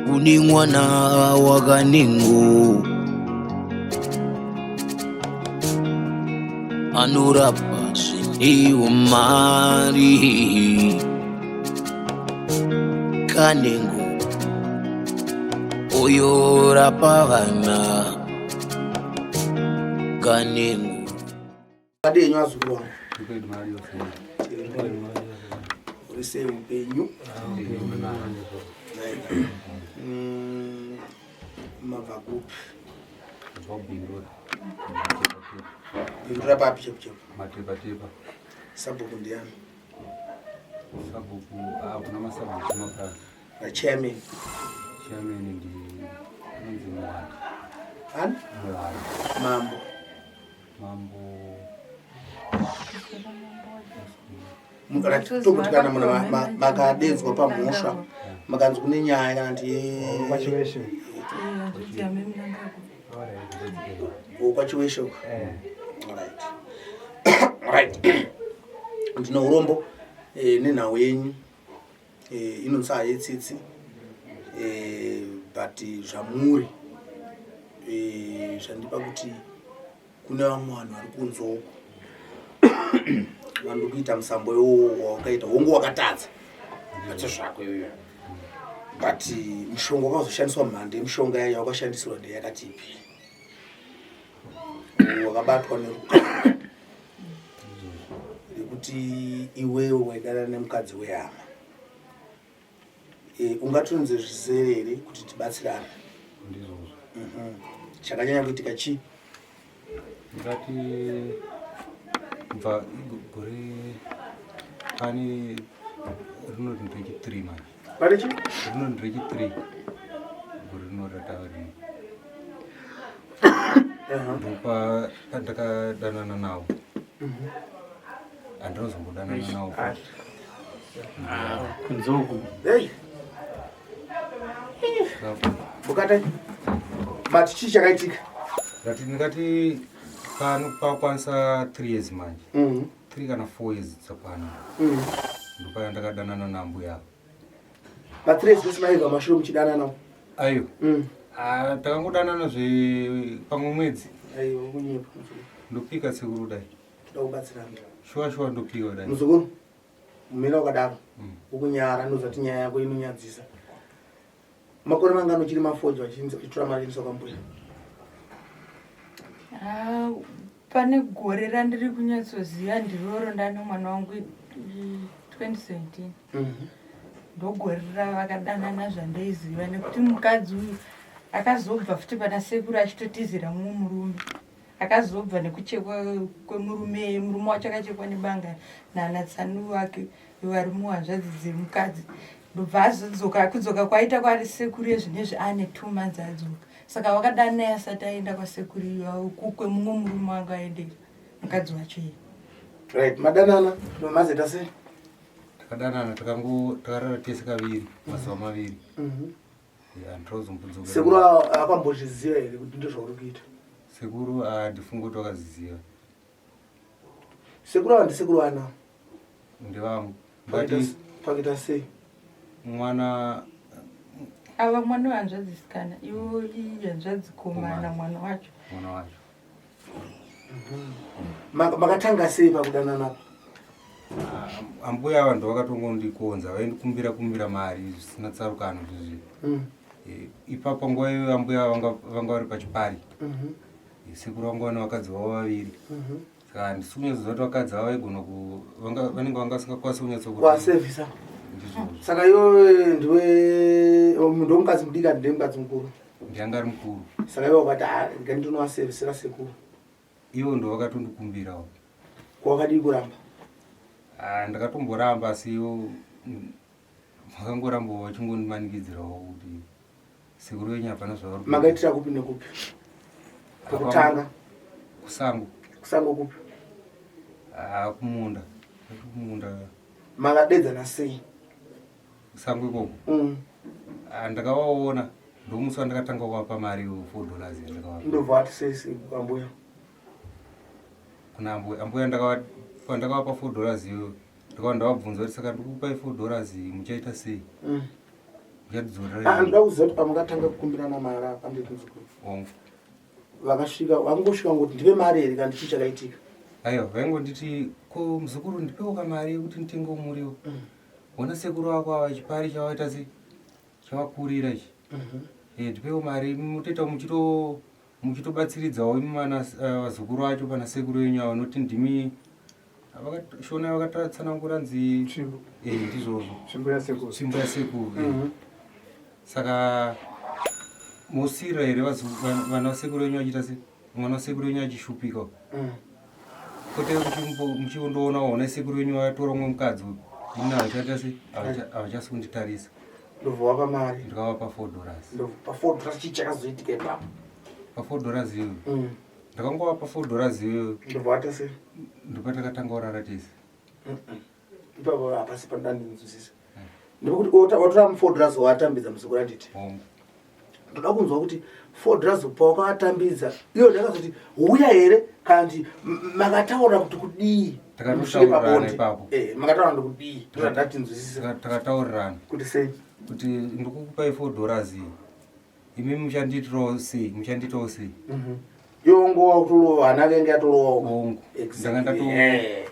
Kune mwana waKanengo anorapa zvine umari. Kanengo uyorapa vana Kanengo. Adii henyu vazukuru vangu. Uri sei upenyu? Mabva kupi? Bindura papi chepu chepu? Matepa tepa. Sabhuku ndiani? Sabhuku, ah, kuna masabhuku mapurazi. Na chairman. Chairman ndi anonzi Muwadi. Ani? Muwadi. Mambo. Mambo. Tokuti kana munhu makadedzwa pamhosva makanzi kune nyaya kana kuti kwachiweshe kwachiweshe uko. Right. Right. Ndine urombo nenhau yenyu inonzi hayetsitsi but zvamuri zvandipa kuti kune vamwe vanhu vari kunze uko vanoda kuita musambo iwowo wawakaita. Hongu wakatadza acha zvako iyoyo, but mushonga wakazoshandiswa, mhando yemishonga yayo wakashandisirwa ndeyakatipi? Wakabatwa neruka rekuti iwewe waidanana nemukadzi wehama. Ungatonze zvizere here kuti tibatsirane? Ndizvozvo. Chakanyanya kuitika chii? Ndingati kubva gore pane rinoti ndechi 3 manje. Pane chii? Rinoti ndechi 3 gore rino ratava rino. Ndopa pandakadanana nawo. Handinozombodanana nawo futi. Kunzoku. Hey. Bukata. But chii chakaitika? Ngati ndingati pano pakwanisa 3 years manje. 3 kana 4 years dzakwana. Ndopaya ndakadanana nambuya ava. Pa 3 years vese maibva mashure muchidanana? Ayo. Ah, takangodanana zve pamwe mwedzi. Aiwa, kunyepa. Ndopika sekuru dai. Toda kubatsirana. Shuwa shuwa ndopika dai. Muzukuru, mumira wakadaro. Ukunyara ndozati nyaya yako inonyadzisa. Makore mangani uchiri mafoji vachinzi uchitora mari ichiendeswa kwambuya? Ah, pane gore randiri kunyatsoziva ndiroro ndane mwana wangu 2017. Ndogore ravakadanana zvandaiziva, nekuti mukadzi uyu akazobva futi pana sekuru achitotizira mumwe murume. Akazobva nekuchekwa kwemurume, murume wacho akachekwa nebanga nanatsanu wake vari muhanzvadzi dzemukadzi. Ndobva azodzoka, kudzoka kwaita kwari sekuru yezvinezvi ane 2 months adzoka. Saka vakadana naye asati aenda kwasekuru iwawo kwemumwe murume wanga aendera mukadzi wacho iye. Right, madanana nomazoita sei? Takadanana, takango takarara tese kaviri, mazuva maviri. Handinozombodzoka. Sekuru akambozviziva here kuti ndozvauri kuita? Sekuru handifungi kuti vakazviziva. Sekuru ava ndisekuru vana? Ndevangu. Pakuita sei? Mwana ava mwana wehanzvadzi sikana, iwo ihanzvadzi komana mwana wacho. Mwana wacho. Makatanga sei pakudanana? Ambuya ava ndo vakatongondikonza, vaindikumbira kumbira mari zvisina tsarukano zvezvi. Ipapo nguva iyoyo ambuya vanga vari pachipari. Sekuru vangu vane vakadzi vavo vaviri. Saka handisi kunyatsoziva kuti vakadzi ava vaigona ku vanenge vanga vasingakwanisi kunyatsokuti Kwasevhisa. Ndizvozvo. Saka iwe ndiwe ndomukadzi mudiki ati ndemukadzi mukuru? Ndianga ari mukuru. Saka iwe wakati, "Ah, ngandinovasevisera sekuru." Ivo ndo vakatondikumbirawo. Kwakadii kuramba? Ah, ndakatomboramba, asi ivo vakangoramba vachingondimanikidzirawo kuti sekuru venyu hapana zvavari kuita. Makaitira kupi nekupi? Pekutanga? Kusango. Kusango kupi? Ah, kumunda. Kumunda. Makadedzana sei? Kusango ikoko. Ah, ndakavaona ndomusi wandakatanga kuvapa mari iwo $4 yandakavapa. Ndobva ati sei sei ambuya? Kuna ambuya, ambuya pandakavapa $4 iyoyo, ndakava ndavabvunza kuti saka ndikupai $4 iyi muchaita sei? Muchatidzorera. Ah, ndoda kuziva kuti pamakatanga kukumbirana mari apa nditi muzukuru. Hongu. Vakasvika vangosvika ngoti ndipe mari here kana chii chakaitika? Aiwa, vaingonditi ko muzukuru ndipewo kamari yekuti nditengewo muriwo. Wona sekuru wako ava chipari chavaita sei? Chavakurira ichi. Eh, ndipewo mari mutoita muchito muchitobatsiridzawo imi vana eh, vazukuru vacho pana sekuru venyu ava noti ndimi shona vakatsanangura nzi Tsvimbo. Eh, ndizvozvo Tsvimbo yasekuru. tsvimbo yasekuru eh. Saka mosira here vana vasekuru venyu vachiita se mwana wasekuru venyu achishupika kwete kuti muchiondoona ona sekuru venyu vatora umwe mukadzi uyu ini havachaita se havachasi kunditarisa. Ndobva wapa mari. Ndikavapa 4 dollars. Ndobva pa 4 dollars chii chakazoitika ipapo? Pa 4 dollars iyoyo. Ndakangovapa 4 dollars iyoyo. Ndobva wata sei? Ndopatakatanga kurara tese. Ipapo hapasi panoda ndinzwisisa. Ndekuti watora 4 dollars watambidza muzukuru anditi. Hongu. Ndoda kunzwa kuti 4 dollars pawakatambidza iyo ndakazoti huya here kana kuti makataura kuti kudii? Takatotaurirana Pabonde. ipapo. Eh, makataura kuti kudii? Ndoda ndatinzwisisa. Takataurirana. Kuti sei? Kuti ndikukupai 4 dollars iyi. Imi muchandiitirawo sei? Muchandiitawo sei? Iwo nguva kutolowa, hana venge atolowa. Hongu. Exactly.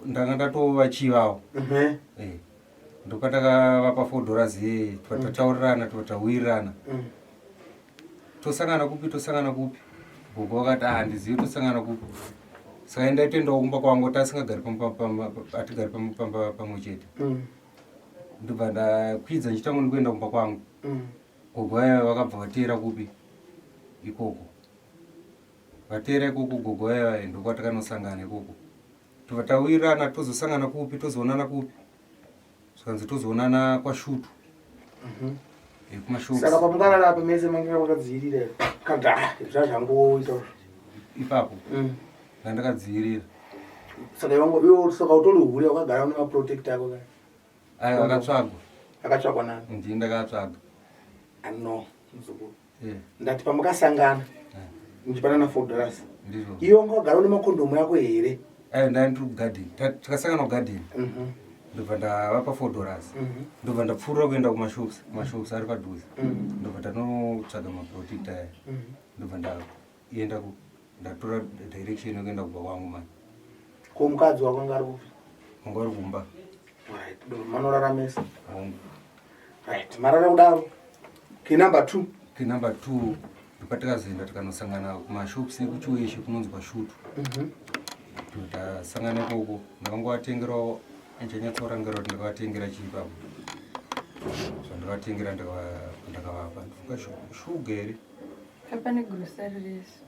Ndanga ndatovachivawo. Ndopatakavapa 4 dollars iyi, tataurirana, totawirirana. Tosangana kupi, tosangana kupi? Gogo vakati, ah, handizivi tosangana kupi. Saka enda toendawo kumba kwangu, tasingagari pamba, pamba, hatigari pamba, pamba pamwe chete. Ndobva ndakwidza ndichitanga ndikuenda kumba kwangu. Gogo vaya vakabva vateera kupi? Ikoko. Vateera ikoko gogo vaya vaya ndokwatakanosangana ikoko. Tobva tawirirana tozosangana kupi, tozoonana kupi? Zvikanzi tozoonana kwaShutu. Kumashops. Saka pamungarara apa mese mange makadzivirira here? Kana kuti, ah, zvazvangoita izvo. Ipapo. Ndandakadzivirira. Saka iwe saka utori hure wakagara une maprotector ako kaya? Ayo akatsvagwa. Akatsvagwa nani? Ndini ndakatsvaga. Ah, no, muzukuru. Ndati pamakasangana muchipanana 4 dollars. Ndizvo. Iwe wanga wagara une makondomu yako here? Ayo ndani tiri kugarden. Takasangana kugarden. Ndobva ndavapa 4 dollars. Ndobva ndapfuurira kuenda kumashops, mashops ari padhuze. Ndobva ndanotsvaga maprotector aya. Ndobva ndaenda ku ndatora direction yekuenda kumba kwangu manje. Ko mukadzi wako anga ari kupi? Wanga uri kumba. Right, ndobva manorara mese. Hongu. Right, marara kudaro. Key number 2. Key number 2 ndopatakazoenda tikanosangana kumashops ekuChiweshe kunonzi kwaShutu. Tasangana ikoko ndakangovatengerawo, handichanyatsorangarira kuti ndakavatengera chii ipapo. Zvandakavatengera ndakavapa. Ndifunga shuga here? Pane grocery rese.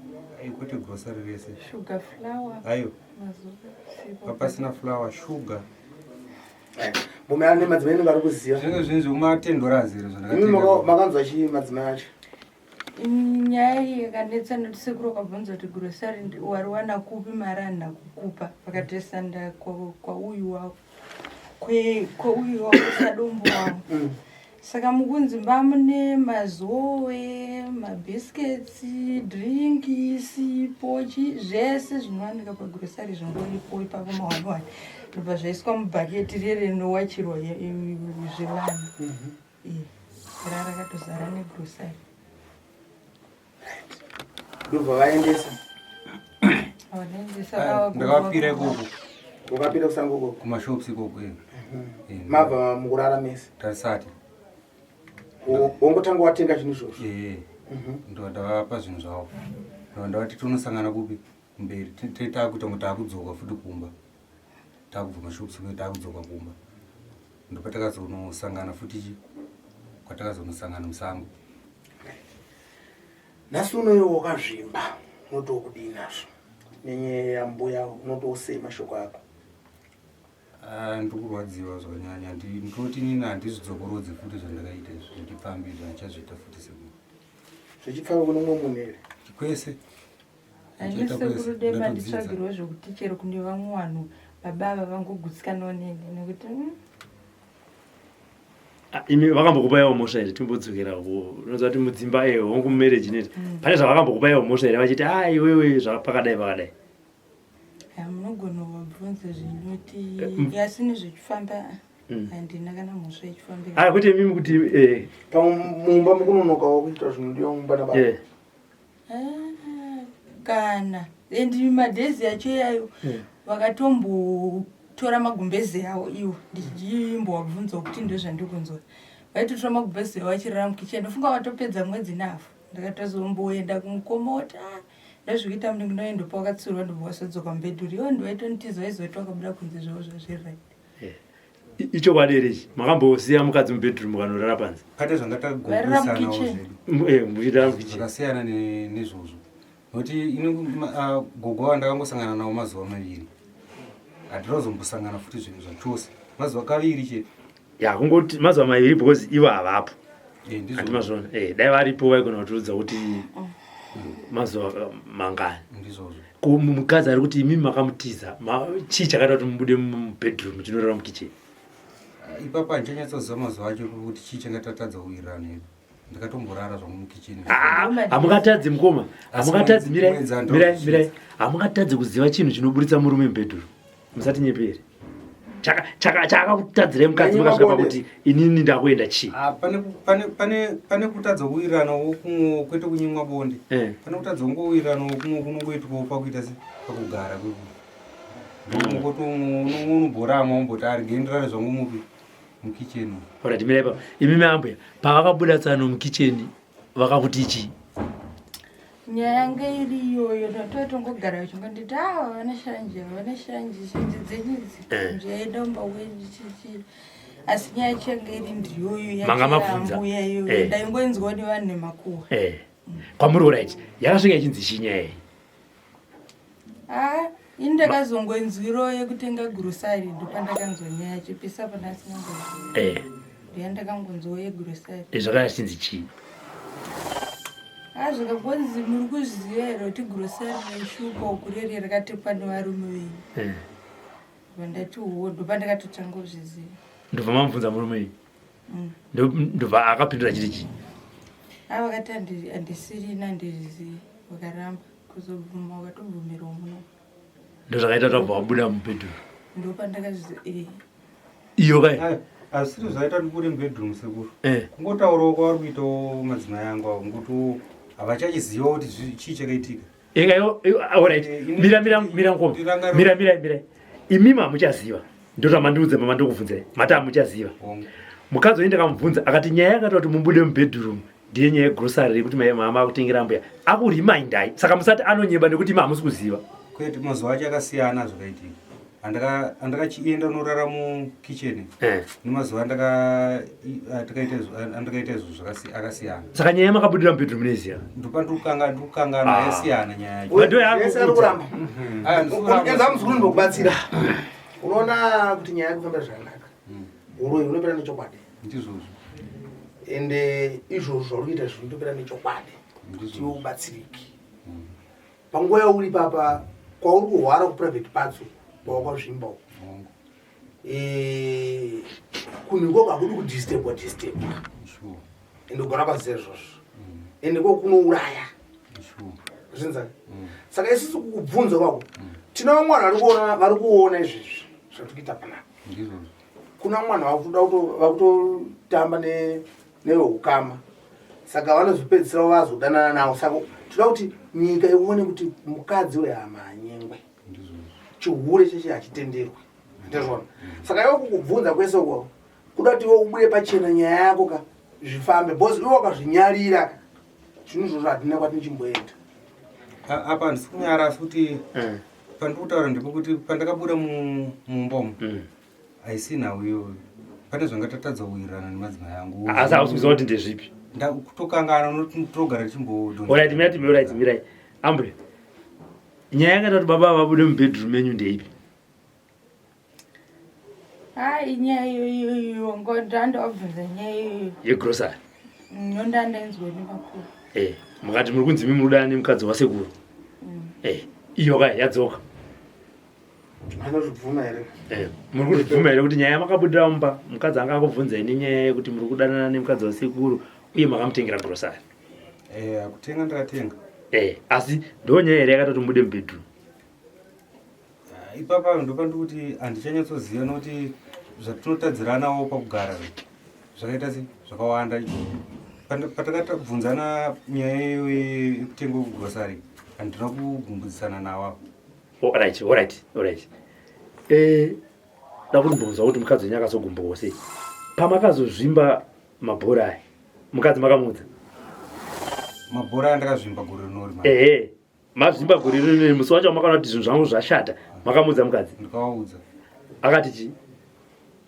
Ayo, kwete grocery rese. Sugar, flour. Ayo. Mazuva, sipo. Papasina flour, sugar. Mume ane madzimai anenge ari kuziva. Zvinenge zvinhu zvekuma 10 dollars here Imi zvandakatenga. makanzwa chii madzimai acho? Nyaya iyi yakanetsa nekuti sekuru wakabvunza kuti grocery wariwana kupi mari handina kukupa. Vakatesanda kwauyu wavo. Kwauyu wavo sadombo wavo. Saka mukunzi mune mazowe, mabiscuits, drink, sipo, zvese zvinowanika pagrocery zvingoripo ipapo mawani. Ndobva zvaiswa mubhaketi riye rinowachirwa zvevana. Ra rakatozara negrocery. Ndobva vaendesa. Vaendesa vava Ndakavapira ikoko. Wakapira kusango ikoko? Kumashops ikoko, eh. Mabva mukurara mese? Tarisati. Wongotanga watenga zvinhu izvozvo? Eh. Ndobva ndavapa zvinhu zvavo. Ndobva ndavati tonosangana kupi? Kumberi. Takuita kunge takudzoka futi kumba. Takubva mashops kuya takudzoka kumba. Ndopatakazonosangana futi chi? Kwatakazonosangana musango. Nhasi uno iwe wakazvimba, unotokudii nazvo? Nenyaya yambuya unotosei mashoko ako? Ndikurwadziwa zvakanyanya. Ndinoti inini handizvidzokorodzi futi zvandakaita izvi, zvechipfambi izvi handichazviita futi sekuru. Zvechipfambi kune umwe munhu here? Kwese. Ani Ndichaita kwese. sekuru dai Ndatodzidza. manditsvagirwa zvekuti chero kune vamwe vanhu baba ava vangogutsikanawo neni nekuti Imi vakambokupaiwo mhosva here? Timbodzokera unoziva kuti mudzimba hongu mumarriage inoita. Pane zvavakambokupaiwo mhosva here vachiti iwewe pakadai pakadai? Munogona kuvabvunza zvinoti asi nezvechifamba. Handina kana mhosva yechifambi. Ah, kwete imimi kuti eh. Pamwe mumba mukunonokawo kuita zvinodiwa mumba nababa. Eh. Ah, kana and madhezi acho iyayo vakatombotora magumbeze avo iwo ndichimbovabvunzawo kuti ndozvandikunzwa vaitotora magumbeze avo achirara mukicheni ndofunga vatopedza mwedzi nehafu ndakatozomboenda kumukomota ndozvikuita munenge ndoenda pawakatsurwa ndobva wasodzoka mubhedhuru iwo ndiwaitonitiza waizoti wakabuda kunze zvavo zvazviri right. Ichokwadi here ichi? Makambosiya mukadzi mubedroom mukanorara panze? Pane zvanga tagombisanawo zvedu. Muchirara mukitchen. Zvakasiyana nezvozvo. Nokuti ini gogo ava ndakangosangana navo mazuva maviri. Hatinozombosangana futi zvinhu zvachose. Mazuva kaviri chete. Ya kungoti mazuva maviri because ivo havapo. Ndizvo. Handi mazvona. Dai varipo vaigona kutiudza kuti mazuva mangani. Ndizvozvo. Ko mukadzi ari kuti imimi makamutiza, chii chakaita kuti mubude mubedroom muchinorara mukitchen? Ipapo handichanyatsoziva mazuva acho kuti chii changa tatadza kuwirirana hedu. Ndakatomborara zvangu mukitchen. Hamungatadzi mukoma, Asi hamungatadzi, mirai, mwedzi handina mirai, kuzvisvitsa. mirai. Hamungatadzi kuziva chinhu chinoburitsa murume mubedroom. Musatinyepere. Chakakutadzirai mukadzi Nyanya mukasvika mabonde. pakuti inini ndakuenda chii? Pane kutadza kuwiriranawo kumwe kwete kunyimwa bonde. Pane kutadza kungowiriranawo kumwe kunongoitwawo pakuita se pakugara kweku. Ndokungokuti unomborama umboti ari ngendirare zvangu mupi mukitchen umu. Alright, mirai ipapo. Imi ambuya, pavakabuda tsano mukitchen vakakuti chii? Nyaya yanga iri iyoyo, ndatotongogara vachingonditi, ah, vana shanje, vana shanje, shanje dzenyu idzi, zvaenda mumba wenyu, chichi. Asi nyaya yacho yanga iri ndiyoyo, Manga yacho mabvunza. yambuya iyoyo. Ndaingoinzwawo nevanhu nemakuhwa. Kwamuri alright, yakasvika ichinzi chii nyaya iyi? Ah, ini ndakazongoinzwirawo yekutenga grocery, ndopandakanzwa nyaya yacho, pesa pana asina ngozi. Ndiya ndakangonzwawo yegrocery. Zvakanga zvichinzi chii? Ah, zvakagonzi muri kuzviziva here kuti grocery reshupa uku reri rakatekwa nevarume venyu? Ndati huwo, ndopandakatotanga kuzviziva. Ndobva mamubvunza murume iyi? Ndobva akapindura chiri chii? Ah, vakati handisirina, handizvizivi, vakaramba kuzobvuma, vakatobvumirawo muno. Ndozvakaita kuti vabva vabuda mubedroom. Ndopandakazviziva. Iyo kai? Ayo, hazvisiri zvaita ndibude mubedroom sekuru. Kungotaurawo kwavari kuitawo madzimai angu avo, ngokuti havachachiziva kuti chii chakaitika. Eka yo, yo, all right. Mira, mira, mira ngoma. Mira, mira, mira. Imimi hamuchaziva. Ndozvamandiudza mama ndokubvunzai. Mati hamuchaziva. Hongu. Mukadzi uyu ndakamubvunza akati nyaya yakati kuti mubude mubedroom ndiye nyaya yegrocery yekuti mai mama akutengera mbuya. Akurimindai. Saka musati anonyeba nekuti imi hamusi kuziva. Kwete, mazuva acho akasiyana zvakaitika. Andakachienda unorara mukitchen. Nemazuva andakaita izvo akasiyana. Saka nyaya yamakabudira mubedroom munoiziva? Ndopandikukanganwa, yasiyana nyaya yacho. But ndoyaari Yese ari kukuudza. kuramba. Aya, ndisi kuramba. Enza muzukuru ndokubatsira. Unoona kuti nyaya yakufambira zvakanaka. Uroyi unopera nechokwadi. Ndizvozvo. Ende izvozvo zvauri kuita zvinotopera nechokwadi. Ndizvozvo. Kuti ubatsirike. Panguva yauri papa kwauri kuhwara kuprivate parts kwawakazvimba uko. Kunhu ikoko hakudi kudisturbwa, disturbwa. Ende ugara paziva izvozvo. Ende ikoko kunouraya. Zvinzani? Saka isusu kukubvunza kwako, tina vamwe vanhu vari kuona izvezvi zvatiri kuita panapa. Kuna vamwe vanhu vakutotamba neveukama. Saka vanozopedzisira vazodanana navo. Saka tinoda kuti nyika ione kuti mukadzi wehama hanyengwe. Chihure cheche hachitenderwi. Ndizvona. Saka iwe kukubvunza kwese uko, kuda kuti iwe ubude pachena nyaya yako ka zvifambe, because iwe wakazvinyarira ka. Zvinhu izvozvo hatina kwatinochimboenda. Apa handisi kunyara, asi kuti pandiri kutaura ndepekuti pandakabuda mumba umu, haisi nhau iyoyo. Pane zvangatatadza kuwirirana nemadzimai angu. Asi hausi kuziva kuti ndezvipi? Kutokangana, unoti togara tichimbodonza. Alright, mirai, mirai, mirai. Ambuya, nyaya yakaita kuti baba vabude mubedroom menyu ndeipi? Hai, nyaya iyoyo iyo, ndandovabvunza nyaya iyoyo. Yegrocery? Ndondandainzwa nemakuru. Mukati muri kunzi imi muri kudana nemukadzi wasekuru. Iyo kai yadzoka. Anozvibvuma here? Muri kuzvibvuma here kuti nyaya yamakabudira mumba, mukadzi anga akubvunzai nenyaya yekuti muri kudanana nemukadzi wasekuru uye makamutengera grocery? Kutenga ndakatenga. Asi ndo nyaya here yakatoti mubude mubedroom? Ipapa ndopandikuti handichanyatsoziva nokuti zvatinotadziranawo pakugara zvakaita se zvakawanda. Patakabvunzana nyaya yekutenga kugrosari handina kugumbudzisana nawo apo. Alright, alright, alright. Eh, dakumbonzwa kuti mukadzi wenyu akazogumbuwo sei pamakazozvimba mabhora aya mukadzi makamuudza? Mabhora aya ndakazvimba gore rinori. Ehe, mazvimba gore rinori. Musi wacho makaona kuti zvinhu zvangu zvashata, makamuudza mukadzi? Ndikavaudza. Akati chii?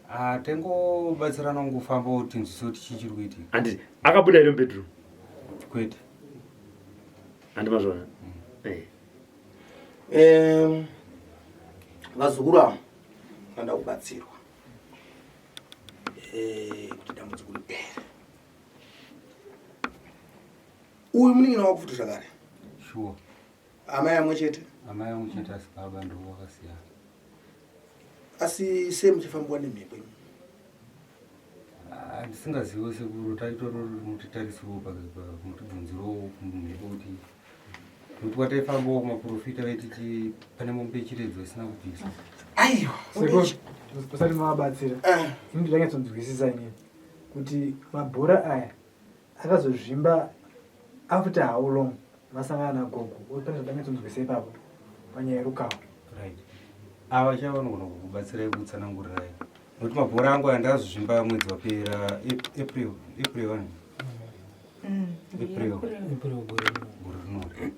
Ah, tengobatsirana kungofamba kuti tinzwise kuti chii chiri kuitika. Handiti akabuda here mubedroom? Kwete. Handi mazvona. Vazukuru ava vanoda kubatsirwa kuti dambudziko ripere. Uyu munin'ina wako futi zvakare? Sure. Amai amwe chete? Amai amwe chete, asi baba ndo wakasiyana. Asi sei muchifambiwa nemhepo imi? Ah, ndisingazivo sekuru, taitori mutitarisiro mutibvunzirowo kumhepo kuti nokuti kwataifambawo kumaprofita vaititi pane mombe yechiredzo isina kubviswa. Aiwa. Sekuru, usati mavabatsira, ini ndinganyatsonzwisisa inini kuti mabhora aya akazozvimba after how long masangana nagogo? Pane zvandanyatsonzwisa ipapo panyaya yerukawo. Right, ava chava vanogona kukubatsirai kutsanangurirai, nokuti mabhora angu aya ndakazozvimba mwedzi wapera, April, April 1, April gore rinori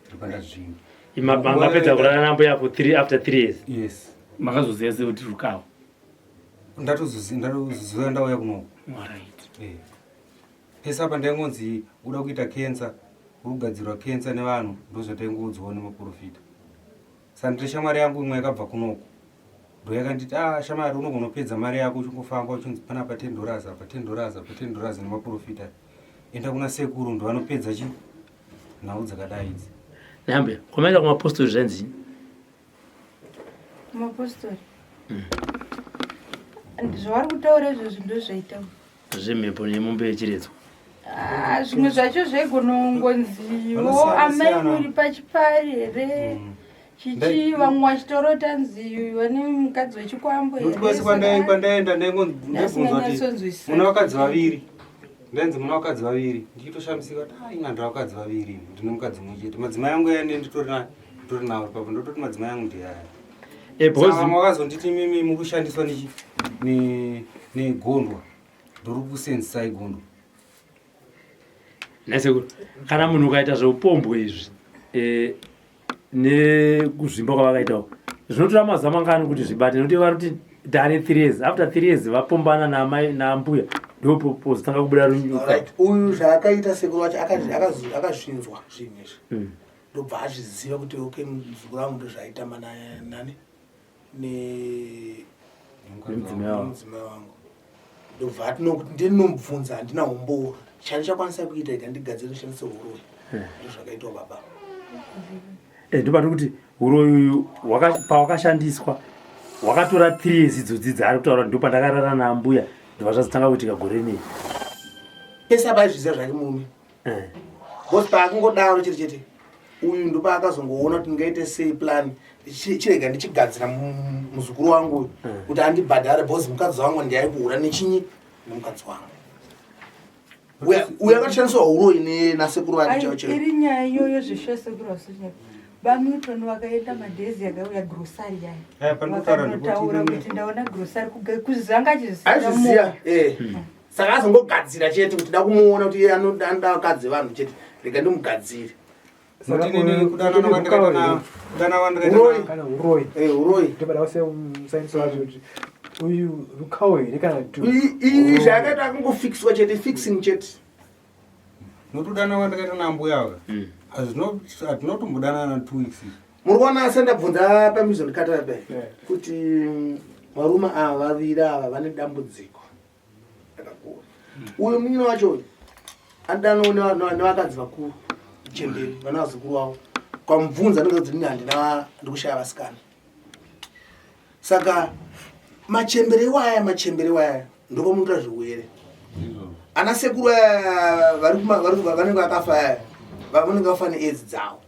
ndopandazvimba. Mangapedza kurara nambuya for three, after 3 years? Yes. Makazoziva sei kuti rukawo? Ndatozoziva ndauya kunoko. Alright. Pese apa ndaingonzi uda kuita kensa, uri kugadzirwa kensa nevanhu, ndozvataingoudzwawo nemaprofita. Saka ndine shamwari yangu imwe yakabva kunoko, ndo yakanditi, ah, shamwari, unogona kupedza mari yako uchingofamba uchinzi panapa $10, apa $10, apa $10 nemaprofita. Enda kuna sekuru, ndo vanopedza chi nhau dzakadai idzi. Nambuya, kwamaenda kumapostori zvanzi? Mapostori zvavari kutaura izvozvi ndozvaita. Zvemhepo nemombe yechiredzo? Ah, zvimwe zvacho zvaigonongonziwo Vanosiyana amai siyana. muri pachipari here, chichi vamwe vachitorota nzi vane mukadzi wechikwambo. Nokuti kwese kwandaenda ndaingonzwa kuti Ndasinganyatsonzwisisa. muna vakadzi vaviri. Ndainzi muna vakadzi vaviri, ndichitoshamisika kuti ah, ina ndira vakadzi vaviri ini, ndine mukadzi mumwe chete. Madzimai angu aya nditori nditori nawo ipapo, ndototi madzimai angu ndeyaya. Eh, Saka because vamwe vakazonditi mimi mukushandiswa nechi negondwa, ndori kusenzisai gondo. Nasekuru, kana munhu ukaita zveupombwe izvi nekuzvimba kwavakaitawo, zvinotora mazuva mangani kuti zvibate? Nekuti vari kuti dane 3 years, after 3 years vapombana naamai naambuya, ndopozotanga kubuda runyuka. Right, uyu zvaakaita sekuru wacho akazvinzwa zvinhu izvi, ndobva azviziva kuti okay, muzukuru wangu ndozvaitamba nani Nemudzimai wangu. Nemudzimai wangu. Ndobva ati nokuti ndinomubvunza, handina umbowo, chandichakwanisa kuita ita ndigadzire ndishandise uroyi. Ndozvakaitwa baba. Ndobati kuti uroyi uyu pawakashandiswa wakatora 3 years idzodzi dzaari kutaura kuti ndopandakarara naambuya, ndobva zvazotanga kuitika gore rinei. Pese apa aizviziva zvake murume, because paakungodaro chete chete uyu ndopaakazongoona kuti ndingaite sei plan, chirega ndichigadzira muzukuru wangu uyu kuti andibhadhare, because mukadzi wangu ndiaikuhura nechinyi, nemukadzi wangu uyu akashandiswa uroyi nasekuru vake chaivo chaivo. Iri nyaya iyoyo zveshasekuru vasunya vaMilton vakaenda madhezi akauya grosari yayo. Pandikutaura vakanotaura ndikuti kuti ndaona grosari kuzanga Aizviziva, eh. Saka azongogadzira chete kuti da kumuona kuti iye anoda vakadzi vevanhu chete, rega ndimugadzire. Nokuti inini kudanana kwandakaita kudanana kwandakaita Uroyi. Kana uroyi. Eh, uroyi. Ndobada semusainisi wacho kuti uyu rukawo here kana kuti Iyi zvayakaita akangofixwa chete, fixing chete. Nokuti kudanana kwandakaita naambuya ava, hatina kutombodanana 2 weeks. Muri kuona sendabvunza pamizon katabe kuti varume ava vaviri ava vane dambudziko rakakura. Uyu munyina wacho uyu anodanwa nevakadzi vakuru, chemberi, vana vazukuru vavo. Kwamubvunza anenge kuti ini handina, ndikushaya vasikana. Saka machembere iwaya, machembere iwaya ndopamunoita zvirwere. Ana sekuru aya vanenge vakafa aya, vanenge vafa neaids dzavo.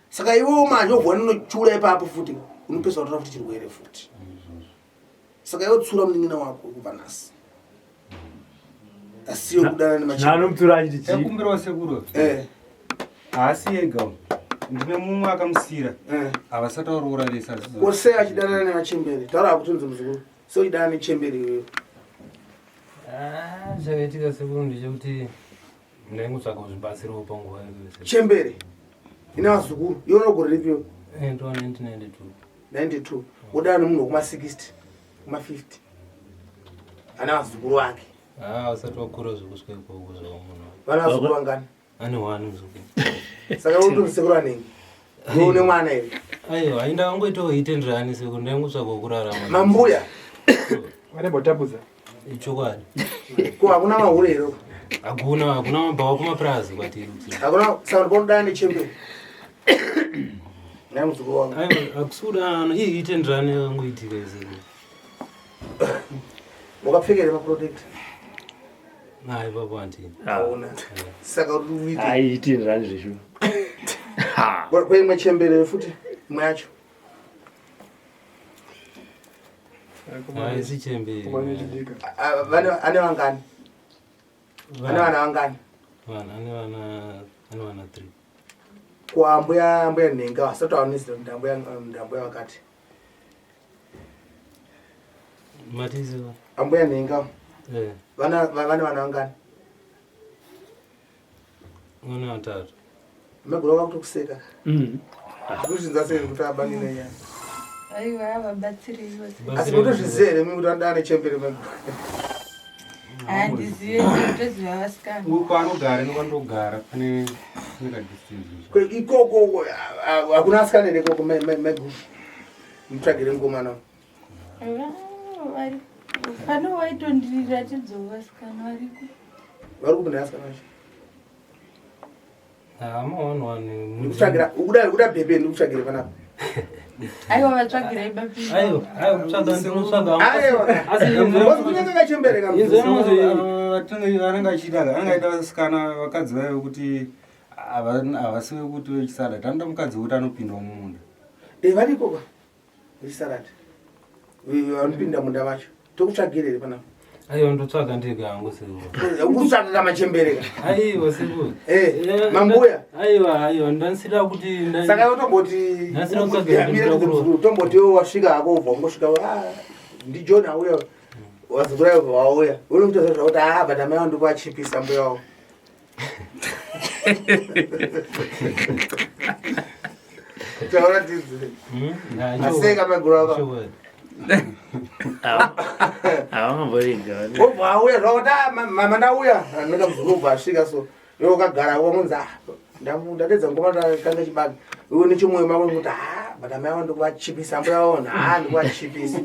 Saka iwewo manje wobva unochura ipapo futi, unopesa kutora futi chirwere futi. Saka iwe tsura munin'ina wako kubva nhasi. Asiyo kudanana nemachembere. Anomutsura achiti chii? Ndakumbirawo sekuru. Eh. Haasi ega uyu. Ndine mumwe akamusira. Eh. Havasati varoora vese asi. Ko sei achidanana nemachembere? Taura hakutonzi muzukuru. Sei uchidanana nechembere iwewe? Ah, chakaitika sekuru ndechekuti ndaingotsvaka zvibatsiro panguva iyoyo. Chembere ine vazukuru. Iwe unogore ripi iwe? Eh, ndova 1992. 92. Wodana nemunhu wekuma 60, kuma 50. Ane vazukuru vake. Ah, usati wakura zvekusvika ikoko zvavo munhu. Vana vazukuru vangani? Ane one muzukuru. Saka uri kuti sekuru anenge? Iwe une mwana here? Aiwa, inda wangoitawo hit and run sekuru, ndaingotsvaka kurarama. Mambuya. Vanembotabudza. Ichokwadi. Ko hakuna mahure here? Hakuna, hakuna mabhawa kumapurazi kwatiri. Hakuna saka ndipodana nechembere. Nhai muzukuru wangu. Aiwa, hakusi iyi hit and run yakangoitika izvo. Wakapfeka here maprotect? Hayi baba handini. Hauna. Saka uri kuita. Hayi hit and run zveshuwa. Kweimwe chembere futi imwe yacho. Haisi chembere. Ane vangani? Ane vana vangani? Vana ane vana ane vana 3. Kwa ambuya ambuya nhenga vasati vaonesa kuti ambuya ambuya vakati. Matiziva. Ambuya nhenga. Eh. Vana vane vana vangani? Vana vatatu. Magura vakutokuseka. Kuzvinza sei kuti abani nenyaya. Aiwa vabatsirei vose. Asi mutozviziva here mimi kuti andane chembere magura. Handizive ndinotoziva vasikana. Uko kwaanogara nekwandogara pane pane kadistance. Kwe ikoko hakuna asikana here ikoko maiguru. Mutsvagire mukomana. Vari pano waitondiratidzawo vasikana variko. Vari kupi neasikana vacho? Hama one one. Ndikutsvagira ukuda ukuda bhebhe ndikutsvagire panapa. Aiwa vatsvagirei bapi. Aiwa, aiwa kutsvaga ndinotsvaga. Aiwa. Asi Wasi kunyange kachembere ka. Inzwa Anenge achiita anenge aita vasikana vakadzi vayo vekuti havasi vekuti vechisalad anoda mukadzi wekuti anopinda mumunda. Eh variko ka. Vechisalad. Vanopinda munda vacho. Tokutsvagira here panapa? Aiwa ndotsvaga ndega hangu sekuru. Ukutsvaga kamachembere ka. Aiwa sekuru. Eh, mambuya. Aiwa, aiwa ndanisida kuti Saka utomboti Ndasina kutsvagira mira ndinoda muzukuru tomboti iwe wasvika hako ubva ungosvika ah ndi John auya wazukuru ayo wauya uri kutoziva zvakuti ah but amai vangu ndikuachipisa mbuya wavo. Taura tidzi. Aseka maguru ava. Havamborega. Wobva auya zvakuti ah mama ndauya anenge muzukuru ubva asvika so iwe wakagara wamunzi ah ndadedza ngoma tanga chibage iwe nechimwoyo mako kuti ah but amai vangu ndikuvachipisa mbuya vavo ah ndikuvachipisa.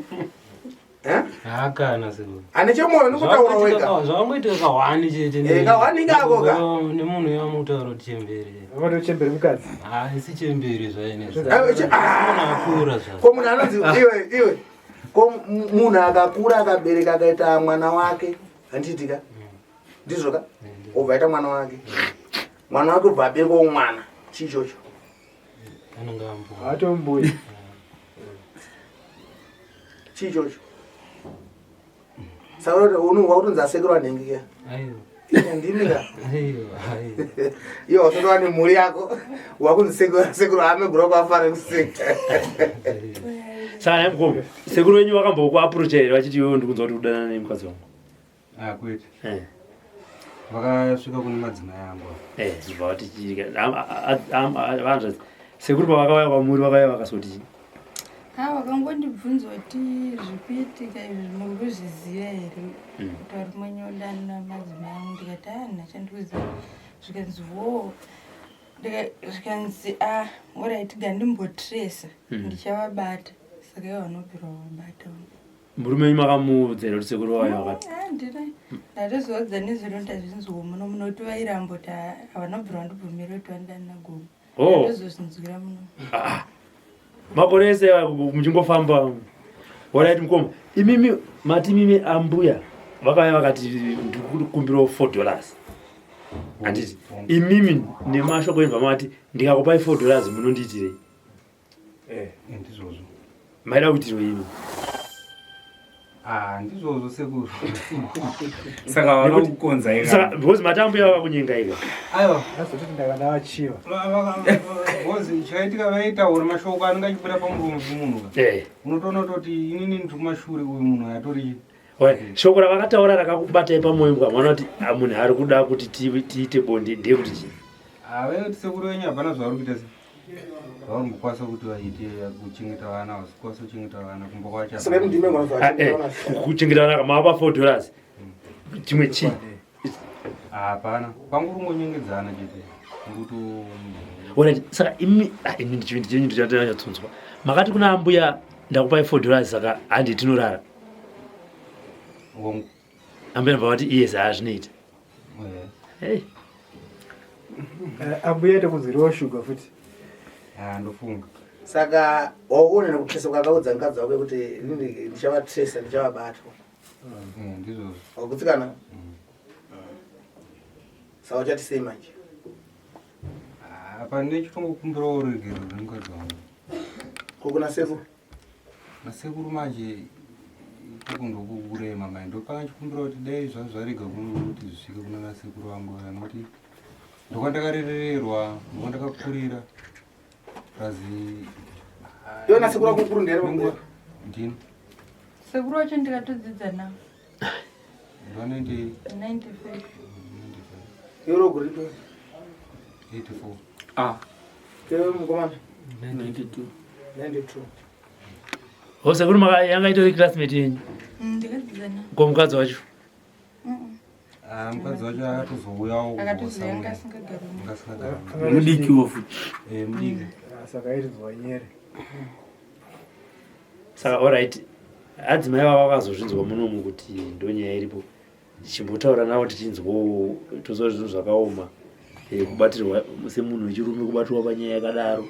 Eh? Hakana sekuru. Ane chemwoyo ndikutaura wega. Zvakangoitika kahwani chete. Eh, kahwani ikako ka. Nemunhu yamutaura kuti chembere. Vanoto chembere mukadzi. Ah, isi chembere zvaine. Ah, ah. Akura zva. Ko munhu anonzi iwe iwe ko munhu akakura akabereka akaita mwana wake handiti ka ndizvo ka obva aita mwana wake mwana wake obva aberekwawo mwana chii ichocho Anenge ambuya. Atombuya. Chii ichocho saka wakutonzi asekerwa nhengi ke Aiwa. ndimi ka Aiwa, aiwa. iwe wasati wane mhuri yako wakunzi sekuru amegura kwafara kuseka Saka nhai mukoma, sekuru venyu vakambokuaprocha here vachiti iwewe ndikunzwa kuti udanana nemukadzi wangu? Ah, kwete. Eh. Vakasvika kune madzimai angu. Eh, zvibva vati chii? Vanzvadzi. Sekuru pavakauya kwamuri vakauya vakazoti chii? Ha vakangondibvunza kuti zvikuitika izvi muri kuzviziva here kuti vari kumanyodanana madzimai angu ndikati a handina chandikuziva zvikanzi wo zvikanzi a orit gandimbotresa ndichavabata saka ivo vanobvira vabata Murume wenyu makamuudza here kuti sekuru vauya vakati? Handina ndatozoudza nezuro ndazvinzwa muno munoti vairamba kuti havana kubvira vandibvumira kuti vandani nagogo Oh. Ndozozvinzwira muno. Ah. Makore ese muchingofamba. Alright mukoma. Imimi mati imimi ambuya vakauya vakati ndikukumbirawo 4 dollars. Handiti imimi nemashoko enyu vamati ndikakupai 4 dollars munondiitirei? Eh, ndizvozvo. Maida kuitirwa imi. Ah, ndizvozvo sekuru. Saka vanokukonza ika. Saka because matambuya vakunyenga ika. Aiwa, Ndazototi ndakandavachiva. Because chaitika vaitaura mashoko anenge achibuda pamuromo pemunhu ka. Eh. Unotoona kutoti inini ndiri kumashure uyu munhu atori Oya, shoko ravakataura rakakubatai pamoyo mukamwana kuti ah, munhu ari kuda kuti tiite bonde ndeyekuti chii? Ah, vaiti sekuru venyu hapana zvavari kuita se. Vauri kukwanisa kuti vaite kuchengeta vana, havasi kukwanisa kuchengeta vana kumba kwacho. Saka imi ndimi mwana Ah, eh, kuchengeta vana mava 4 dollars. Chimwe chii? Ah, hapana. Kwangu kungonyengedzana chete. Nguto Alright, saka imi ah, ini ndichivindi chenyu ndichatanyatsunzwa. Makati kuna ambuya ndakupai 4 dollars saka handi tinorara. Hongu. Ambuya ndobva vati yes hazvinoita. Eh. Hey. Eh, ambuya tokunzwirawo shuga futi. Ah, ndofunga. Saka waona nekutresa kwakaudza mukadzi wako kuti inini ndichavatresa ndichavabatwa. Eh, ndizvozvo. Wakutsikana? Saka uchati sei manje? Ah, pane chitongokumbirawo ruregerero nemukadzi wangu. Ko kuna sekuru? Nasekuru manje ikoko ndokukurema mai ndopanga chikumbira kuti dai zvazvo zvarega kuti zvisvike kuna nasekuru vangu vaya nokuti ndokwandakarererwa ndokwandakakurira prazi Iwe nasekuru vako mukuru ndiani pambuya? Ndini. Sekuru wacho ndikatodzidza navo. Ndo 90 95. Iwe uri gore ripi? 84. Ah. Iwe mukomana? 92. 92. Oh, sekuru yanga itori classmate yenyu. Ndikadzidza navo. Ko mukadzi wacho? Ah, mukadzi wacho akatozouyawo Akatozouya anga asingagari. Anga asingagari. Mudikiwo futi. Eh, mudiki. Ah, saka airidzwa nyere. Saka alright. Adzimai vava vakazozvinzwa munomu kuti ndonyaya iripo. Chimbotaura navo tichinzwawo toziva zvinhu zvakaoma. Eh, kubatirwa semunhu wechirume kubatirwa panyaya yakadaro.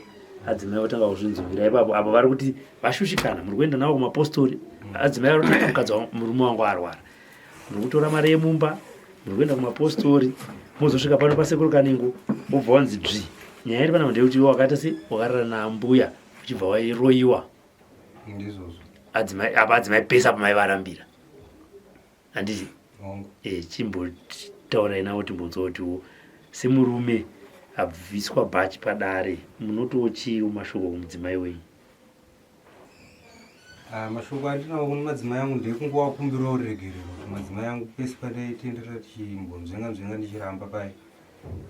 Adzimai votanga kuzvinzwira ipapo apo vari kuti vashushikana muri kuenda navo kumapostori. Adzimai vari kuti mukadzi wangu murume wangu arwara. Muri kutora mari yemumba, muri kuenda kumapostori, mozosvika pano pasekuru Kanengo wobva wanzi dzvi. Nyaya iri panapa ndeyekuti iwe wakaita se wakarara naambuya uchibva wairoyiwa. Ndizvozvo. Adzimai apa adzimai pese apa maivarambira. Handiti? Hongu. Eh, chimbotaurai navo timbonzwa kutiwo semurume abviswa bhachi padare munotiwo chii mashoko kumudzimai wenyu? Ah, mashoko andinawo kune madzimai angu ndekungovakumbirawo ruregerero kuti madzimai angu pese pandaitenderera tichimbonzvenga nzvenga ndichiramba paye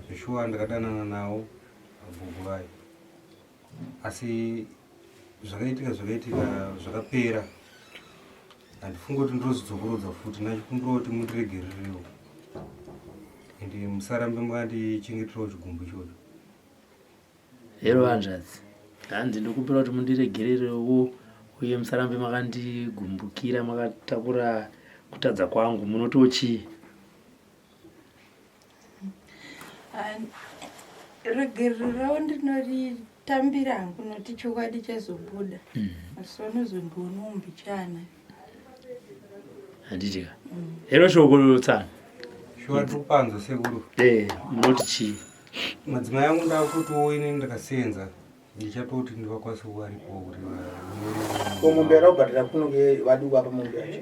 zveshuwa ndakadanana nawo agogo vaye asi zvakaitika zvakaitika zvakapera handifungi kuti ndozvidzokorodza futi ndachikumbirawo kuti mundiregererewo ende musarambe makandichengeterawo chigumbu ichocho Hero hanzvadzi, hanzi ndokumbira kuti mundiregererewo uye musarambe makandigumbukira makatakura kutadza kwangu. Munotiwo chii? Ah, regerero ndinoritambira hangu nokuti chokwadi chazobuda asi vanozondionawo mbichana. Handiti ka? Hero shoko tsano. Shuwa tiri kupanzwa sekuru. Eh, munoti chii? Madzimai angu ndakutotiwo ini ndakasenza ndichatoti ndivakwanise kuvaripo kuti Ko mombe yarakubhadhara kuno ke vadi kuvapa mombe yacho.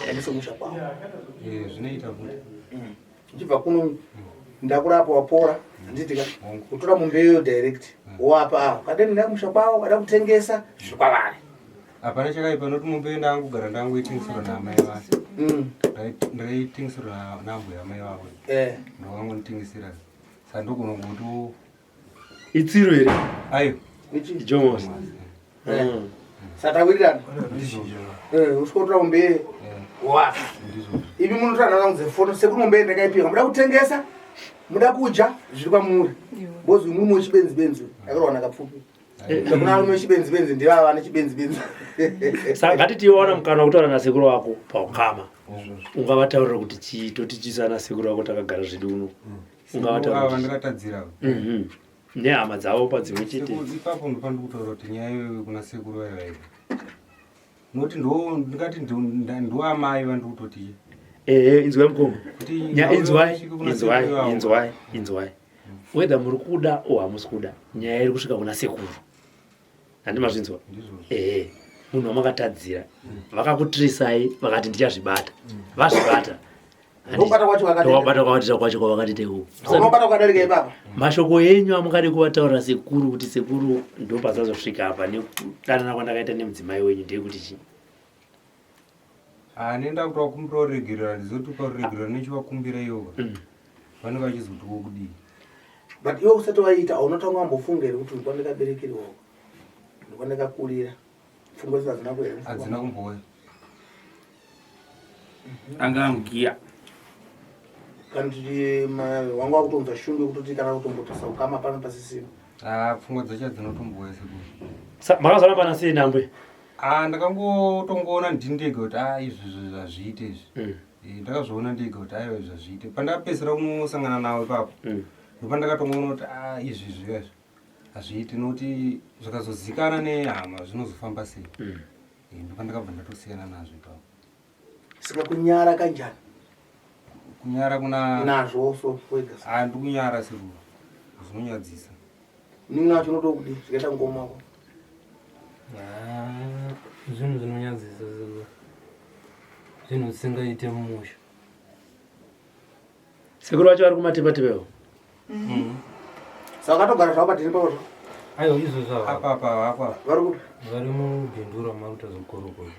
Handisi kumusha kwavo. Eh, zvinoita futi. Uchibva kuno ndakurapa wapora handiti ka kutora mombe iyoyo direct wowapa avo kada nenda kumusha kwavo kada kutengesa zviri kwavari. Hapana chakaipa noti mombe iyo ndangogara ndangoitengeserwa naamai vacho. Ndakaitengeserwa naambuya amai vavo. Eh. Ndokangonditengesera. Saka ndogona kungoto Itsiro here? Ayo. Jomosi. Eh. Saka tawirirana. Eh, usikotora mombe iyoyo wowapa. Imi munotora nharaunda dzefoni sekuru mombe iyo ndakaipiwa muda kutengesa muda kudya zviri kwamuri. Because murume wechibenzi benzi akarohwa nakapfupi. Kuna varume vechibenzi benzi ndivava vane chibenzi benzi. Saka ngatiti waona mukana wekutaura nasekuru wako paukama. Ungavataurira kuti chii totichisa nasekuru wako takagara zvedu uno. Ungavataurira Ava kuti ndakatadzira. Nehama dzavo padzimwe chete. Sekuru ipapo ndopandiri kutaura kuti nyaya iyoyo kuna sekuru vaiva ivo. Nokuti ndo ndingati ndo amai vandiri kutoti. Ehe, inzwai mukoma. Kuti Nya inzwai, vasvike kuna inzwai, sekuru ivavo. inzwai, inzwai. Whether muri kuda or hamusi kuda, nyaya iri kusvika kuna sekuru. Handi mazvinzwa? Ndizvozvo. Ehe. munhu wamakatadzira vakakutirisai vakati ndichazvibata vazvibata Ndokubata kwacho kwakadai. ndokubata kwakatita kwacho kwavakatita ikoko Unobata kwakadarika ipapa. Mashoko enyu amungade kuvataurira sekuru kuti sekuru ndopazazosvika apa nekudanana kwandakaita nemudzimai wenyu ndeyekuti chii? Ah, nenda kuti wakumbira uregerera ndizoti ukaregerera nechivakumbira iyoka mm. vanenge vachizoti wokudii but iwe usati waita unotanga wambofunga here kuti ndikandikaberekerwa uko ndikandikakurira pfungwa dzidzo hadzina kuera hadzina kumbouya anga amugiya kana kuti wanga wakutounza shungu yekutoti kana kutombotasa ukama pano pasisina ah, pfungwa dzacho hadzinotombouya sekuru makazorambana sei nambwe Ah, ndakangotongoona ndini ndega kuti a ah, izvi zvi hazviite izvi mm. eh, ndakazviona ndega kuti aiwa izvi hazviite pandakapedzisira kunosangana nawo ipapo mm. ndopandakatongoona kuti a ah, izvi zviya izvi hazviite nokuti zvikazozikana nehama zvinozofamba sei mm. eh, ndopandakabva ndatosiyana nazvo ipapo saka kunyara kanjani kunyara kuna nazvo so wega ah ndikunyara sekuru zvinonyadzisa Nini wacho unoda kudii zvikaita ngoma wako? Ah, zvinhu zvinonyadzisa sekuru. Zvinhu zvisingaite mumusha. Sekuru vacho vari kumatepatepewo. Mm. Saka vakatogara zvavo padheni pavo zvo? Aiwa izvozvo ava. Apa apa apa. Vari kupi? Vari mubhindura makuita zvekukorokoza.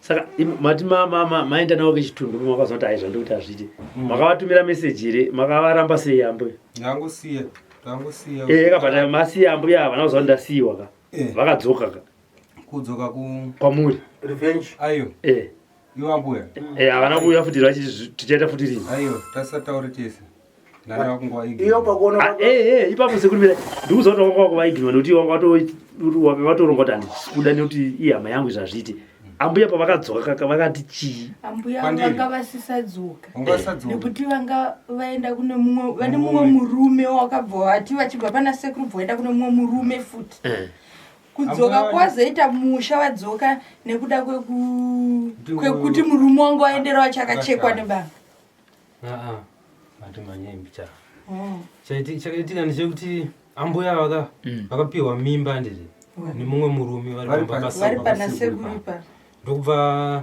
Saka mati maenda navo kechitundu makaziva kuti aizva ndikuti hazviite. Mm. Makavatumira message here? Makavaramba sei ambuya? Ndangosiya. Ndangosiya. Eh, kabata masiya ambuya havana kuziva kuti ndasiyiwa ka. Eh. Vakadzoka ka. Kudzoka ku kwamuri. Revenge. Ayo. Eh. Iwo ambuya. Eh, havana kuuya futi vachiti tichaita futi rini. Ayo, tasataure tese. Iyo pakuona ah, eh eh ipapo sekuru mira ndikuziva kuti wanga wakuvaigirwa nekuti wanga wakatoronga kuti handisi kuda nekuti ihama yangu izvi hazviiti. Ambuya pavakadzoka vakati chii? Ambuya vanga vasisadzoka nekuti vanga vaenda kune mumwe vane mumwe murume wakabva vati vachibva pana sekuru bva vaenda kune mumwe murume futi. Eh. Kudzoka kwazoita musha vadzoka nekuda kwekuti murume wangu aendera wachakachekwa nebanga. Aa, mati manyei mbichana. Oh. Chakaitika ndechekuti ambuya vaka mm. vakapiwa mimba ndizvo nemumwe murume vari pamba pasekuru ipa. Ndokubva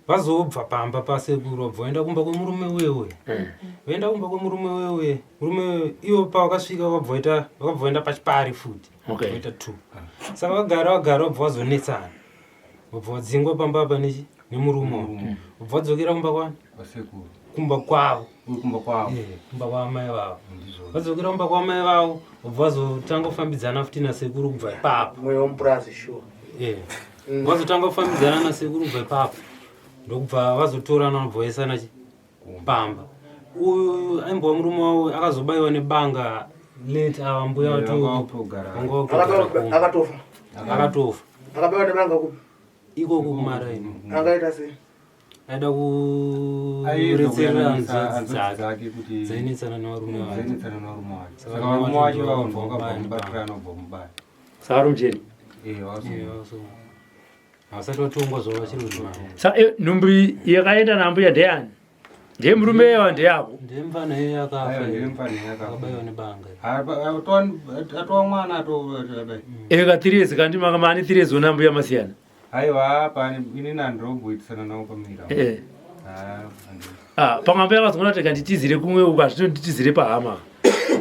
vazobva pamba pasekuru vabva vaenda kumba kwemurume uye uye. Mm. Vaenda kumba kwemurume uye uye. Murume ivo pavakasvika vakabva vaita vakabva vaenda pachipari futi. Okay. Vaita two. Saka vagara vagara vabva vazonetsana. Vabva vadzingwa pamba apa nechi nemurume wavo. Vabva vadzokera kumba kwani? Kwasekuru. Kumba kwavo. Kumba kwavo. Eh, kumba kwaamai vavo. Vadzokera kumba kwaamai vavo, vabva vazotanga kufambidzana futi nasekuru kubva ipapo. Mweya wemupurazi sure. Eh. Vazotanga kufambidzana nasekuru kubva ipapo. Ndokubva vazotorana vabva vaisana chi pamba. Uyu aimbova murume wavo akazobaiwa nebanga late ava mbuya Eh, vato vanga vakugara. vanga vakugara kumba. Akatofa. Akatofa. Akabaiwa nebanga kupi? Ikoko kumaraini. Akaita sei? Aida Aiedza kuretserera kuyananisa hanzvadzi hanzvadzi dzake dzake kuti dzainetsana nevarume vake. dzainetsana nevarume vake. Saka Saka varume varume vacho vacho vavo vabva vakabva vabaya mubatirana vabva mubaya. Saka vari mujeri. Eh, vazo- Eh, vazo- Havasati vatongwa zvavo vachiri kuzvimana. Sa eh, nhumbu yakaenda nambuya ndeyani? Ndiye murume yewa ndeyako. Ndiye mfana iye akafa. Aiwa, ndiye mfana iye akafa. Akabaiwa nebanga. Ah, Atowa mwana atodai. Eh, ka 3 years kandi makamani 3 years ona mbuya masiyana. Aiwa, pani inini handinoboitisana navo pamira. Eh. Ah, handi- Ah, pamwe ambuya vakazongona kuti kanditizire kumwe uko hazvinonditizire pahama.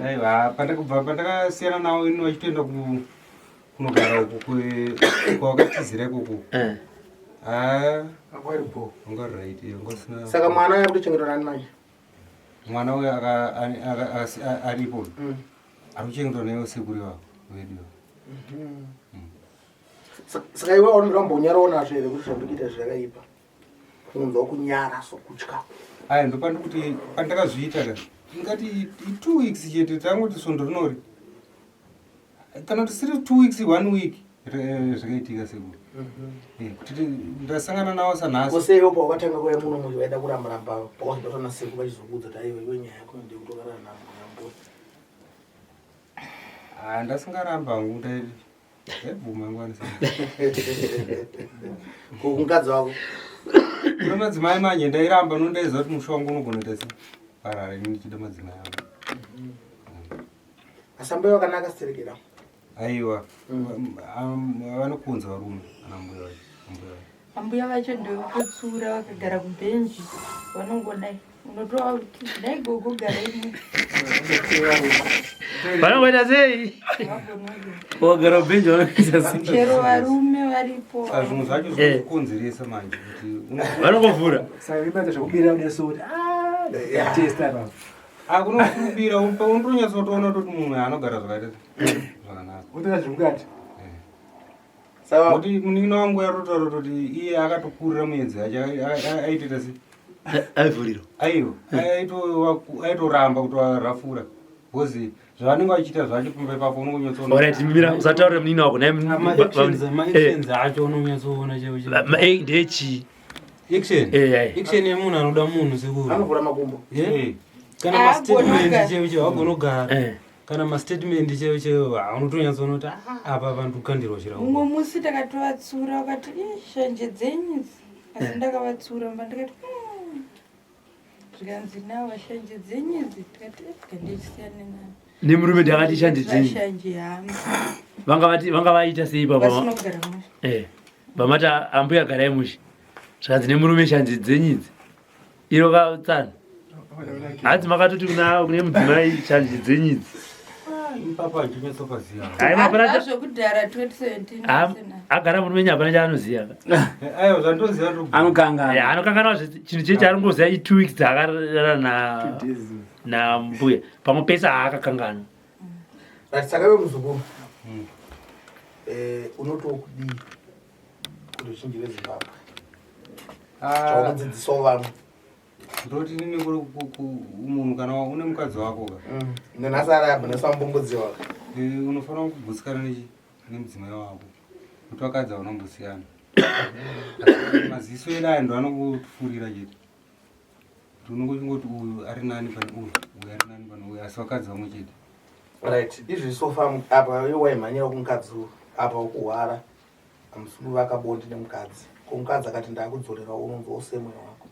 Aiwa, pandakabva pandakasiyana navo ini vachitoenda ku kunogara uku kwawakatizira ikoko. Eh. Ah, Anga ari bho. anga ari right, eh, anga usina. Saka mwana ari kutochengetwa nani manje? Mwana uyo aripo. Mm. Ari kuchengetwa naivo sekuru vavo vedu. Saka iwe unoda kumbonyarawo nazvo here kuti zvandikuita zvakaipa? Kunzwa kunyara sokutya. Aya ndopandikuti pandakazviita ka. Ingati i2 weeks chete tangoti svondo rinori. Kana kuti siri 2 weeks 1 week zvakaitika sekuru. Eh, kuti ndasangana navo sanhasi. Kose iwe pawakatanga kuuya muno muchi vaida kuramba ramba pawakazobatwa nasekuru vachizokuudza kuti aiwa iwe nyaya yako ndeyekutokarana nambuya. Ah, ndasingaramba hangu ndaibvuma nguva Ko kumukadzi wako? Kune madzimai manje ndairamba no ndaiziva kuti musha wangu unogona kuita sei parara ini ndichida madzimai angu. Asi ambuya vakanaka siterekera. Aiwa, vanokunza varume ana mbuya vacho. Ambuya vacho. Ambuya vacho ndevekutsura vakagara kubhenji vanongodai unotova kuti dai gogo garai mu. Vanongoita sei? Wagara kubhenji vanoita sei? Chero varume varipo. Saka zvimwe zvacho zvinokonzeresa manje kuti Vanongovhura. Saka vibata zvekubira kuda so kuti ah testa apa. Akunokumbira unotonyatsotoona kuti munhu anogara zvakaita zvakanaka. Utoona zviri mukati. Kuti munin'ina wangu yatotaura kuti iye akatokurira muedzi yacho aitoita sei? Aivhurirwa. Aiwa, aitoramba kutoarafura because zvavanenge vachiita zvacho pamba ipapo unongonyatsoona. Alright, mira usataure munin'ina wako naye. Ma-actions acho unonyatsoona chaiwo chaiwo. Ndechii? Action. Eh, Action yemunhu anoda munhu sekuru. Anovhura makumbo. Eh. Kana Ah, ma-statement agona chaiwo chaiwo agonogara. Eh. Kana ma-statement chaiwo chaiwo unotonyatsoona kuti ah, apa vanhu kukandirwa chirauro. Mumwe musi takatovatsura vakati "Ih, shanje dzenyu idzi asi ndakavatsura mba ndikati zvikanzi nawa shanje dzenyu idzi ndikati "Eh, ngandichisiyane navo Nemurume ndakati shanje dzenyu. Shanje hama Vanga vati vanga vaita sei baba? vasina kugara mushe Eh. Vamati ambuya garai mushe. Zvikanzi nemurume shanje dzenyu idzi. Iro katsana. Hanzi makatoti kuna kune mudzimai shanje dzenyu idzi. Ipapo hachinyatsopaziva. Hai mapana zvekudhara 2017 agara murume nyaya hapana chaanoziva. Aiwa zvandoziva ndo Anokangana. Anokanganwa chinhu cheche aringoziva i 2 weeks dzaakarara na na mbuya. Pamwe pese haakakanganwa. Right, saka iwe muzukuru unotiwo kudii kuruzhinji rweZimbabwe chaunodzidzisawo vamwe? Ndoti nini munhu kana une mukadzi wako ka Nanhasi ari apa nhasi wambombodziwa. Unofanira kugutsikana nemudzimai wako kuti vakadzi havanombosiyana. Asi maziso edu aya ndo anokufurira chete kuti unongochingoti uyu ari nani pane uyu, uyu ari nani pane uyu, asi vakadzi vamwe chete. Right, izvi sofa apa iwe waimhanyira kumukadzi uyu apa ukuhwara hamusi kuvaka bonde nemukadzi ko mukadzi akati ndakudzorera unonzwa usei mwoyo wako?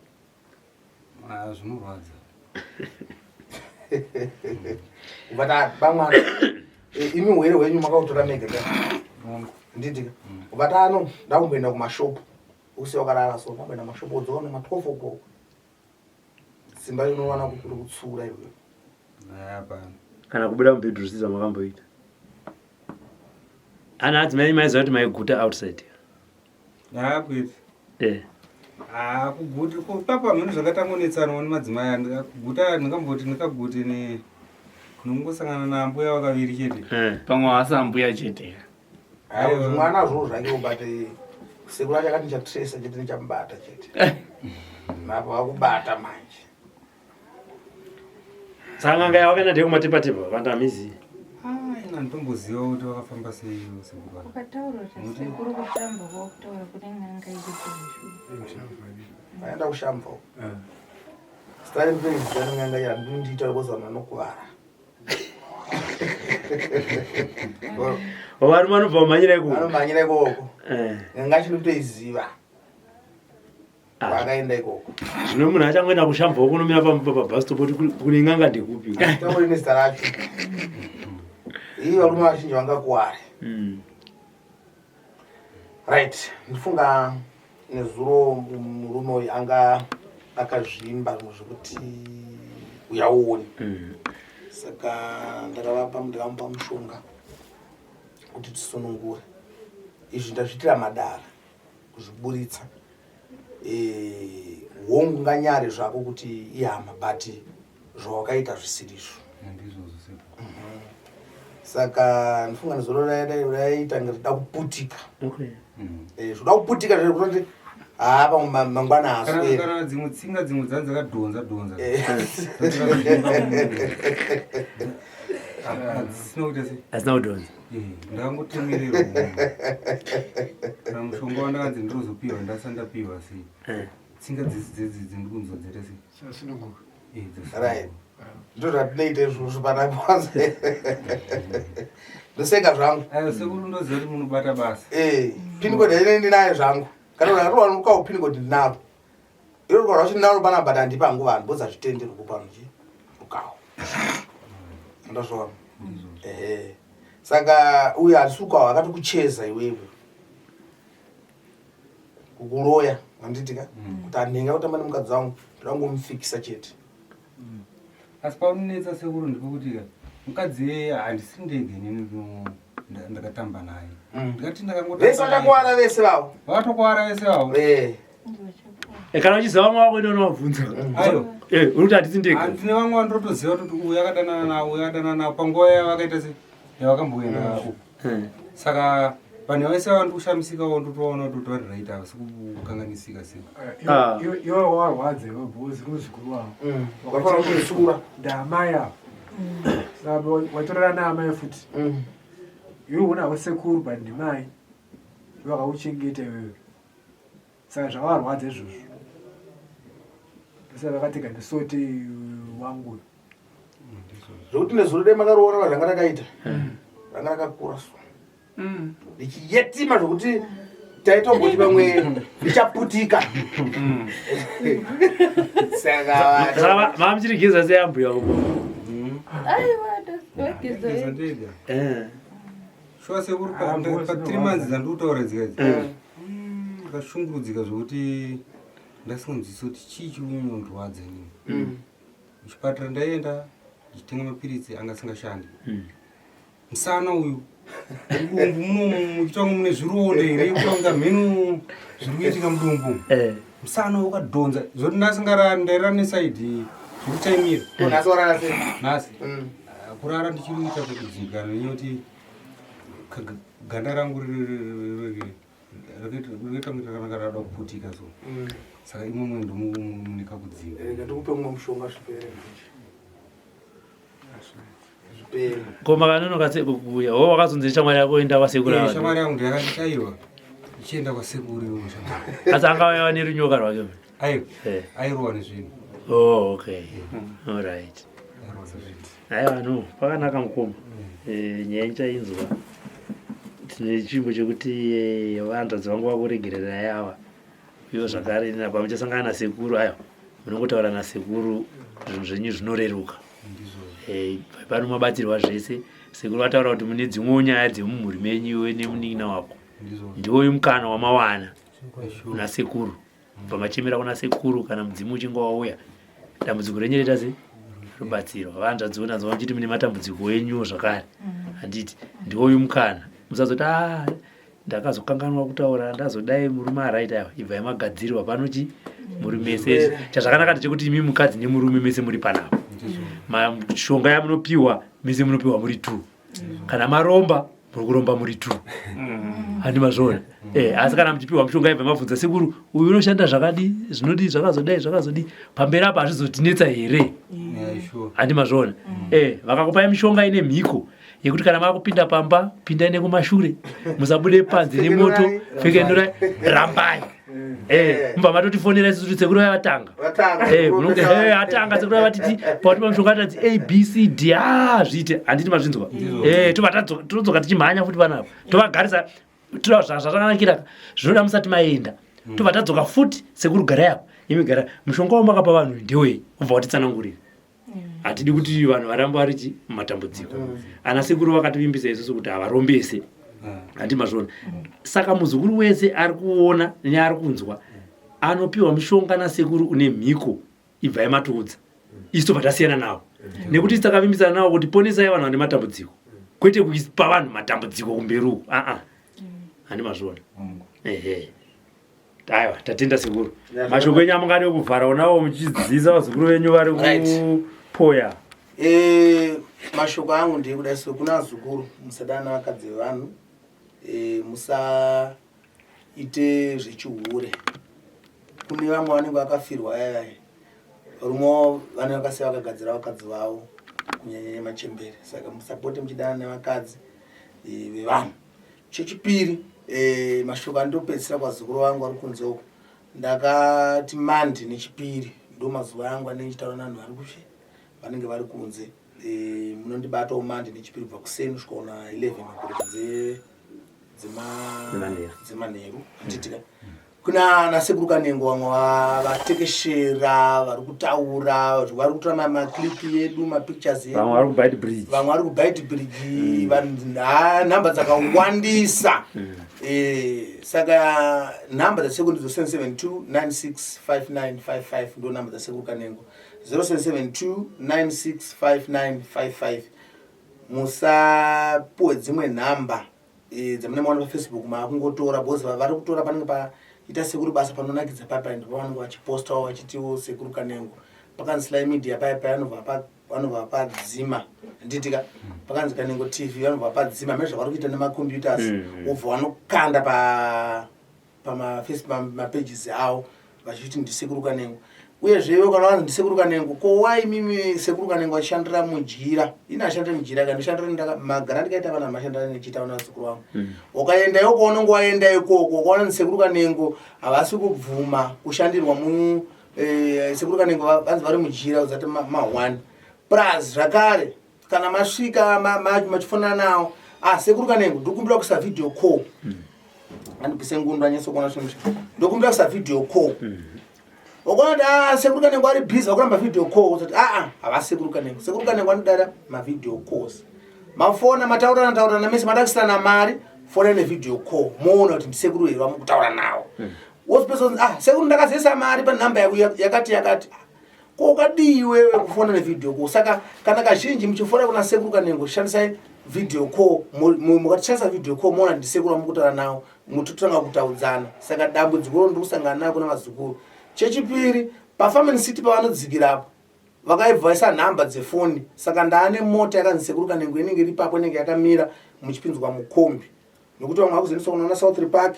Ah, zvinorwadza. But bamwana imi hwere hwenyu makautora mega ka? Nditi ka? But ano ndakumboenda kumashopu usiya wakarara so ndakumboenda kumashopu wodzoka nema 12 o'clock simba rinowana kuri kutsura iwe. Hapana. Kana kubuda mubhedhuru sizva makamboita. Ana adzimai maiziva kuti maiguta outside. Ah, kwete. Eh. Ah, kuguta ko papa mhino zvakatangonetsanawo nemadzimai andi kuguta ndingamboti ndikagute ne nongosangana naambuya vakaviri chete. Pamwe haasi ambuya chete. Aiwa mwana zvo zvake but sekuru acho akati ndichatracer chete ndichamubata chete. Napo vakubata manje. Saka n'anga yawakaenda ndeyekumatepatepa vanhu hamizivi. Ah, ina nditomboziva kuti vakafamba sei sekuru vacho. Ukataura kuti sekuru kushamba kwakutaura kune n'anga iri Vaenda kushamba uko. Zita ndinoiziva nen'anga iya ndinondiita because vanhu vanokuvara. Varume vanobva vamhanyira ikoko. Vanomhanyira ikoko. N'anga yacho ndinotoiziva. Vakaenda ikoko. Zvino munhu achangoenda kushamba uko unomira pabus stop kuti kune n'anga ndekupi. Tauri nezita racho. Iyi varume vazhinji vangakuware. Right, ndifunga nezuro murume uyu anga akazvimba zvimwe zvekuti uyauoni. Saka ndakavapa ndikamupa mushonga kuti tisunungure. Izvi ndazviitira madara kuzviburitsa. Hongu nganyare zvako kuti ihama but zvawakaita zvisirizvo. Ndizvozvo sekuru. Saka ndifunga nezuro raita rida kuputika. Okay. Zvoda kuputika zvekuti haa pamwe mangwana haasweri. Kana dzimwe tsinga dzimwe dzanzi dzakadhonza dhonza. Dzisina kuita sei? Hasina kudhonza. Ndakangotemererwa. Kana mushonga wandakanzi ndinozopiwa ndasati ndapiwa sei. Tsinga dzidzi dzedzi dziri kunzwa dzaita sei? Dzasununguka. Dzasununguka. Right. Ndizvo zvatinoita izvozvo panapa. Ndoseka zvangu. Ayo sekuru ndoziva kuti munobata basa. Pin code ine ndinayo zvangu. Kana kuti ukawo pin code ndinaro. Iro rukaro racho ndinaro panapa but handipa hangu vanhu because hazvitenderwi kupa vanhu chi rukawo. Ndazviona. Ehe. Saka uyo hatisukawo akatokucheza iwewe kukuroya handiti ka mm. kuti handinga kutamba nemukadzi wangu ndoda kungomufikisa chete mm. Asi paunonetsa sekuru ndepekuti ka mukadzi iyeye handisi ndege inini ndakatamba naye mm. ndikati ndakangotavese vakakwara vese vavo vakatokwara vese vavo eh. Eh, kana uchiziva vamwe vako ende unovabvunza ayo eh, uri kuti handisi ndega handine vamwe vandotoziva kuti uyu akadanana navo uyu akadanana navo panguva yavakaita se yavakamboenda uku saka vanhu vese vava ndikushamisikawo ndotovaona kuti vari right ava sikukanganisika sei ah. iwe warwadza iwe bhozi kumuzukuru wavo mm. wakafanira ndamai ava mm. saka watorera naamai futi mm. iwe unavo sekuru but ndimai vakakuchengeta iwewe saka zvakavarwadza izvozvo ndosaka vakatega ndisote wangu zvekuti nezuro dai makaroora vanhu ranga rakaita ranga rakakura so richiyetima zvekuti taitomboti pamwe richaputika saka mamuchirigeza sei ambuya uko aiwa ndogeza ndega eh. shuwa sekuru pa three months dzandikutaura dzika idzi ndakashungurudzika zvekuti ndasinganzwisisi kuti chii chikunondirwadza inini mm. Muchipatara ndaienda ndichitenga mapiritsi anga asingashandi. Hmm. Musana uyu mudumbu muno muchitanga mune zvironda here kutanga mheno zviri kuitika mudumbu. Eh. Musana wakadhonza zvoti nhasi ngarara ndairara nesaidi zvekutaimira. Oh, nhasi warara sei? Nhasi. Mm. Ah, kurara ndichiri kuita kudzimbikana nenyaya kuti ganda rangu riri rakaita kunge rakanaka rada kuputika so mm. saka imomo ndomune kakudzimba rega ndikupe mumwe mushonga zvipere zvipere ko makanonoka sei kuuya wo wakazonzi shamwari yako enda kwasekuru eh, shamwari yangu ndiyakanditaiwa ichienda kwasekuru iwo shamwari asi angauya nerunyoka rwake aiwa eh. airowa nezvinhu oh okay mm. all right Aiwa no, pakanaka mukoma. Mm. Eh, nyaya ichainzwa. Tine chimbo chekuti eh, vanzvadzi vangu vakuregererai ava. Uyo zvakare nina pamuchasangana nasekuru ayo. Munongotaura nasekuru zvinhu zvenyu zvinoreruka. Eh, pano mabatsirwa zvese. Sekuru vataura kuti mune dzimwewo nyaya dzemumhuri menyu iwe nemunin'ina wako. Ndiwoyu mukana wamawana kuna sekuru. Bva machemera kuna sekuru kana mudzimu uchinge wauya dambudziko renyu reta sei rubatsiro vanzvadzi unanzwa muchiti mune matambudziko enyuwo zvakare mm. handiti ndiwoyu mukana musazoti a ah, ndakazokanganwa kutaura ndazodai murume araita awa ibvai magadzirwa pano chi muri mese chazvakanaka ndechekuti imi mukadzi nemurume mese muri panapa mashonga yamunopiwa mese munopiwa muri two kana maromba muri kuromba muri two handi mazviona eh, asi kana muchipiwa mushonga ibva mabvunza sekuru uyu unoshanda zvakadii zvinodii zvakazodai zvakazodii pamberi apa hazvizotinetsa here handi mazviona mm. eh, vakakupai mishonga ine mhiko yekuti kana makupinda pamba pindai nekumashure musabude panze nemoto fekenurai rambai Eh, mubva matotifonera isusu kuti sekuru vaya vatanga eh, eh, atanga sekuru vaya vatiti pawatipa mushonga atadzi a b c d a ah, zviite handiti mazvinzwa tobva todzoka tichimhanya futi panapa tovagarisa zvazvakanakira zvinoda musati maenda hmm. tobva tadzoka futi sekuru garai apa imi gara mushonga wamakapa vanhu ndewei ubva watitsanangurira hatidi kuti vanhu varambe vari chi mumatambudziko mm. ana sekuru vakativimbisa isusu kuti havarombese mm. handi mazviona mm. saka muzukuru wese ari kuona neari kunzwa anopiwa mushonga nasekuru une mhiko ibvai matiudza isu tobva tasiyana navo nekuti isu takavimbisana navo kuti ponesai vanhu vane matambudziko kwete kupa vanhu matambudziko kumberi uku aa handi mazviona ehe Aiwa, tatenda sekuru. Mashoko enyu amungade kuvhara onawo muchidzidzisa vazukuru venyu vari kupoya. Eh, mashoko angu ndeyekuda so kuna vazukuru musadana vakadzi vevanhu eh, musaite zvechihure kune vamwe vanenge vakafirwa vaya varume vavo vanenge vakasiya vakagadzira vakadzi vavo kunyanyanya machembere saka musapote muchidana nevakadzi eh, vevanhu Chechipiri eh, mashoko andopedzisira kwazukuru vangu vari kunze uko ndakati mandi nechipiri ndo mazuva angu anenge ndichitaura navanhu vari kushe vanenge vari kunze eh, munondibatawo mandi nechipiri kubva kuseni kusvika ona 11 o'clock dzemanheru handitika mm. Kuna nasekuru Kanengo vamwe vatekeshera vari kutaura, vari kutora maclip yedu, mapictures edu, vamwe vari kubite bridge, vamwe vari kubite bridge, nhamba dzakawandisa. Saka nhamba dzasekuru ndidzo 772 965955, ndo nhamba dzasekuru Kanengo, 0772 965955. Musapuwe dzimwe nhamba dzamune maona paFacebook maakungotora, because vari kutora panenge paita sekuru basa panonakidza paipai, ndipo pavanenge vachipostawo vachitiwo sekuru Kanengo. Pakanzi Sly Media paipai, vanobva padzima, handitika? Pakanzi Kanengo TV vanobva padzima mene zvavari kuita nemacomputers, wobva vanokanda pamapages avo vachiti ndisekuru Kanengo. Uyezve iwe kana vanzi ndisekuru Kanengo, ko wai mimi sekuru Kanengo achishandira mujira, ini ashandira mujira ka ndishandira magara ndikaita vana mashandira ndichiita vana vazukuru vangu. Ukaenda ikoko, unonge waenda ikoko ukaona ndisekuru Kanengo havasi kubvuma kushandirwa mu sekuru Kanengo vanzi vari mujira, uzati ma1 plus. Zvakare kana masvika machifonana nawo, ah, sekuru Kanengo, ndikumbira kuisa video call, andipise ngundu anyatsokuona zvinhu, ndokumbira kuisa video call. Ukaona kuti ah, sekuru Kanengo ari busy, vakuramba video call, uzati aa, havasi sekuru Kanengo. Sekuru Kanengo anodara mavideo calls. Mafona, mataurana taurana mese, madakisirana mari, fona nevideo call, moona kuti ndisekuru here vamukutaura nawo. Wozopesa, ah, sekuru, ndakazesa mari panhamba yakati yakati. Ko ukadii iwewe kufona nevideo call? Saka kana kazhinji muchifona kuna sekuru Kanengo, shandisai video call. Mukatishandisa video call, moona ndisekuru vamukutaura nawo, mutotanga kutaudzana. Saka dambudziko ro ndiri kusangana nayo kuna vazukuru. Chechipiri, paFarming City pavanodzikirapo vakaibva vaisa nhamba dzefoni. Saka ndaane mota yakanzi sekuru Kanengo inenge iri ipapo, inenge yakamira muchipinzwa mukombi, nokuti vamwe vakuzoendeswa kunoona South Park,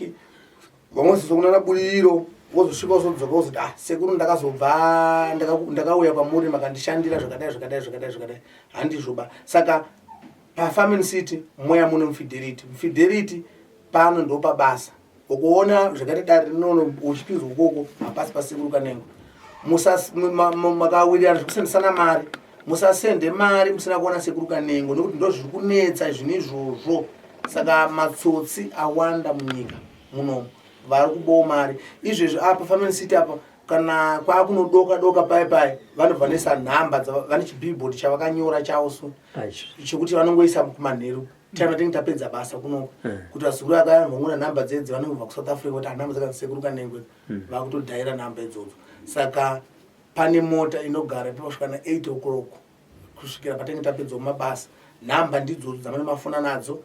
vamwe vazoendeswa kunoona Budiriro, wozosvika wozodzoka wozoti, ah, sekuru, ndakazobva ndakauya kwamuri makandishandira zvakadai zvakadai zvakadai zvakadai. Handizvoba. Saka paFarming City mweya muno muFidelity, muFidelity pano ndo pabasa. Ukuona zvakaita dare rinono, uchipinzwa ukoko, hapasi pasekuru Kanengo. Makawirirana zvekusendesana mari, musasende mari musina kuona sekuru Kanengo, nekuti ndo zviri kunetsa zvinhu izvozvo. Saka matsotsi awanda munyika munomu, vari kubowo mari izvezvi. Apa Family City apa, kana kwakunodoka doka pai pai, vanobva nesa nhamba, vane chibillboard chavakanyora chavo so chekuti vanongoisa kumanheru time atinge tapedza basa kunoko, kuti vazukuru vakaya vangona nhamba dzedzi vanongobva kuSouth Africa kuti hanhamba dzakanzi sekuru Kanengo, vakutodhaira nhamba idzodzo. Saka pane mota inogara ipapo kusvika na8 o'clock, kusvikira patinge tapedzawo mabasa. Nhamba ndidzodzo dzamane mafona nadzo.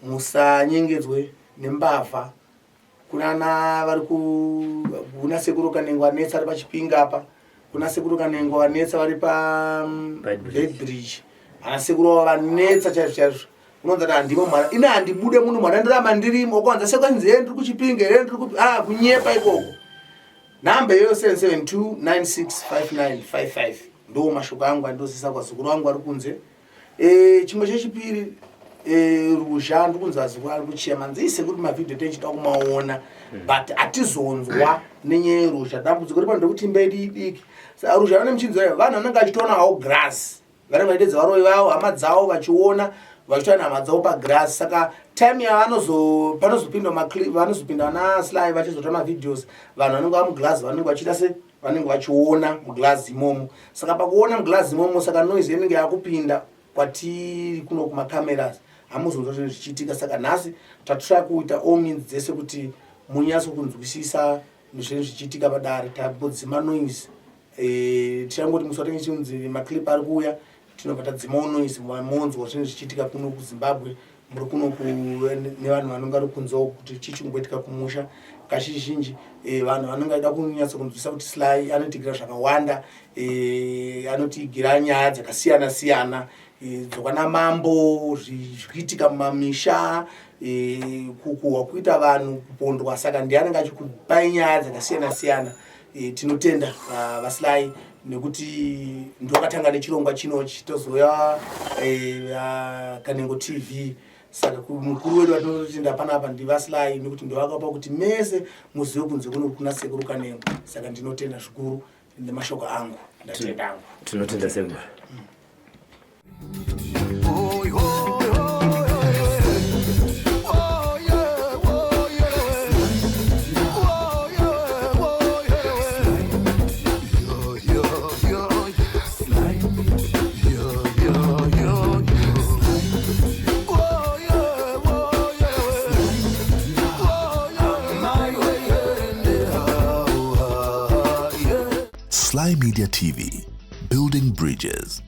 Musanyengedzwe nembavha. Kunana vari kuna sekuru Kanengo vanetsa vari paChipinga apa, kuna sekuru Kanengo vanetsa vari paBeitbridge, ana sekuru vavo vanetsa chaizvo chaizvo. Unonza kuti handimo mwana, ine handibude muno mwana, ndiramba ndirimo. Ukawanza sekwanzi here ndiri kuChipinga here ndiri kupi, ah, kunyepa ikoko. Nhamba iyoyo 772 965955. Ndo mashoko angu andozisa kwazukuru vangu vari kunze. Chimwe chechipiri, ruzha ndiri kunzi vazukuru ari kuchema nzise kuti mavhidhiyo tichida kumaona, but hatizonzwa nenyaya yeruzha. Dambudziko ripa ndekuti imba yedu idiki, saka ruzha vane muchinzwa, vanhu vanenge vachitoonawo grass, vanenge vachidedza varoyi vavo, hama dzavo, vachiona vachitoa nehama dzavo pagrass. Saka time yavanozo panozopinda vanozopinda vana Sly vachizotora mavideos, vanhu vanenge vamuglass vanenge vachiita se vanenge vachiona muglass imomo. Saka pakuona muglass imomo, saka noise inenge yakupinda kwatiri kuno kumacameras, hamuzonzwa zvinhu zvichiitika. Saka nhasi tatry kuita all means dzese kuti munyatso kunzwisisa zvinhu zvichiitika padare. Tambodzima noise. Tichangoti musi watinge chinzi maclip ari kuuya, tinobva tadzimawo noise, monzwa zvinhu zvichiitika kuno kuZimbabwe, muri kuno nevanhu vanonge vari kunzewo, kuti chii chikumboitika kumusha. Kazhinji vanhu vanonge vaida kunyatso kunzwisa kuti Sly anotigira zvakawanda, anotigira nyaya dzakasiyana siyana, dzokwana mambo, zvikuitika mumamisha, kukuhwa kuita vanhu, kupondwa. Saka ndiye anenge achikupai nyaya dzakasiyana siyana. Tinotenda vaSly nekuti ndokatanga nechirongwa chinochi, tozouya Kanengo TV. Saka mukuru wedu watinototenda panapa ndivaSly, nekuti ndovakapa kuti mese muzive kunze kuno kuna sekuru Kanengo. Saka ndinotenda zvikuru nemashoko angu, ndatenda angu. Tinotenda sekuru. Oh, yeah, oh, yeah. Media TV, building bridges.